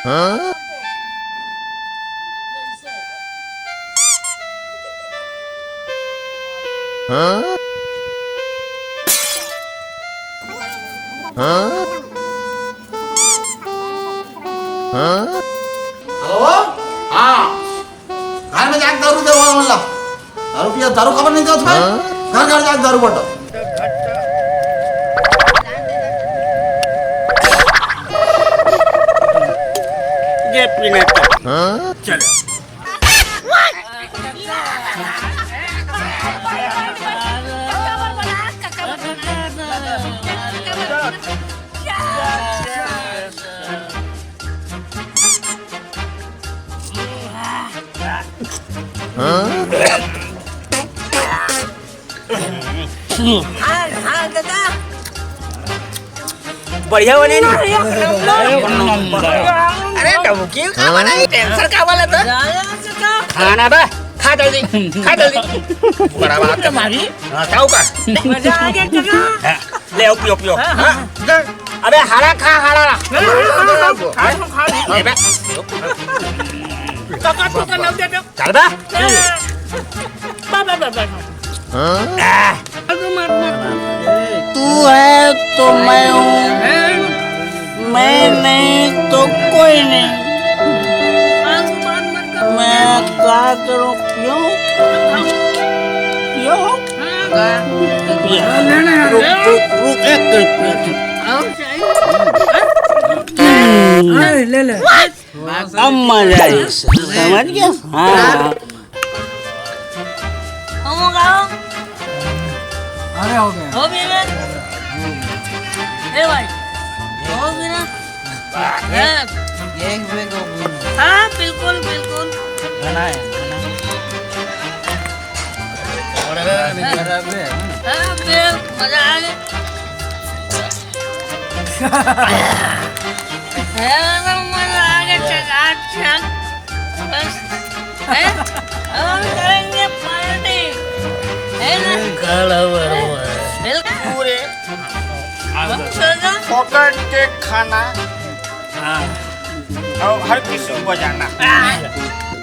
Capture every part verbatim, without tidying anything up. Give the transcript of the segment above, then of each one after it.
हाँ? हाँ? हाँ? हाँ? हेलो? हाँ। घर में जाके दारू देवा मन ला। दारू पिया, दारू काबर नहीं देवत भाई? हाँ? घर घर जाके दारू बटो। ये पीने का। हाँ? चलो। हाँ, हाँ, दादा। बढ़िया बने ना? अरे, डबुकी का बना, ये टेंशन का वाला था? खाना बा, खा जल्दी, खा जल्दी। बड़ा बात है। तुम्हारी? हाँ, खाओ का? मजा आ गया, काका। हाँ। ले आओ, पियो, पियो। हाँ, हाँ। हाँ? अबे हरा खा, हरा। हाँ, हाँ, हाँ, हाँ। हाँ? ले बे। काका, तू का नाम दे दो। चल बे। बा, बा, बा, बा। हाँ? आ। तू है तो मैं हूँ, मैं नहीं तो कोई नहीं। मैं क्या करूँ, क्यों? क्यों? रुक, रुक, रुक, एक मिनट। ले ले। अब मजा आए, समझ गया? हाँ। हो गया। अरे हो गया। हो गया ना? ए भाई, हो गया ना? हाँ। ये एक में दो गुण। हाँ, बिल्कुल, बिल्कुल। घना है, घना। हाँ, बे, मजा आ गया। है ना, मजा आ गया, चकाचक। बस, हैं? अब हम करेंगे पार्टी, है ना? बिल्कुल। पूरे फोकट के खाना। हाँ। और हर किसी को बजाना।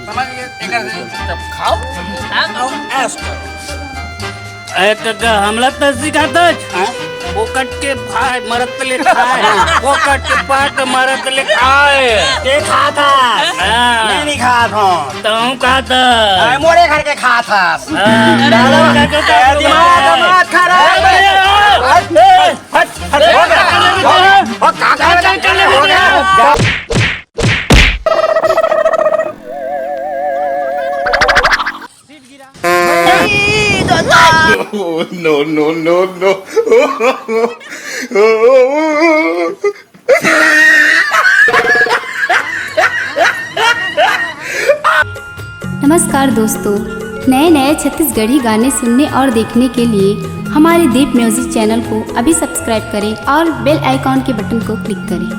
समझ गए? एक ऐसे चुपचाप खाओ। हाँ, खाओ। ऐश करो। ए कका, हमला त सिखात हस। हाँ? फोकट के भाई मरत ले खाए, फोकट के पाट मरत ले खाए। के खात हस? हाँ। मैं नहीं खात हूँ। तहूँ खात हस। अरे, मोरे घर के खात हस। हाँ। दादा, ए, दिमाग मत खराब कर। हट, हट, हट, हो गया। हो, हो, का, का, का, का, हो गया। Oh, no, no, no, no. नमस्कार दोस्तों, नए नए छत्तीसगढ़ी गाने सुनने और देखने के लिए हमारे दीप म्यूजिक चैनल को अभी सब्सक्राइब करें और बेल आइकॉन के बटन को क्लिक करें।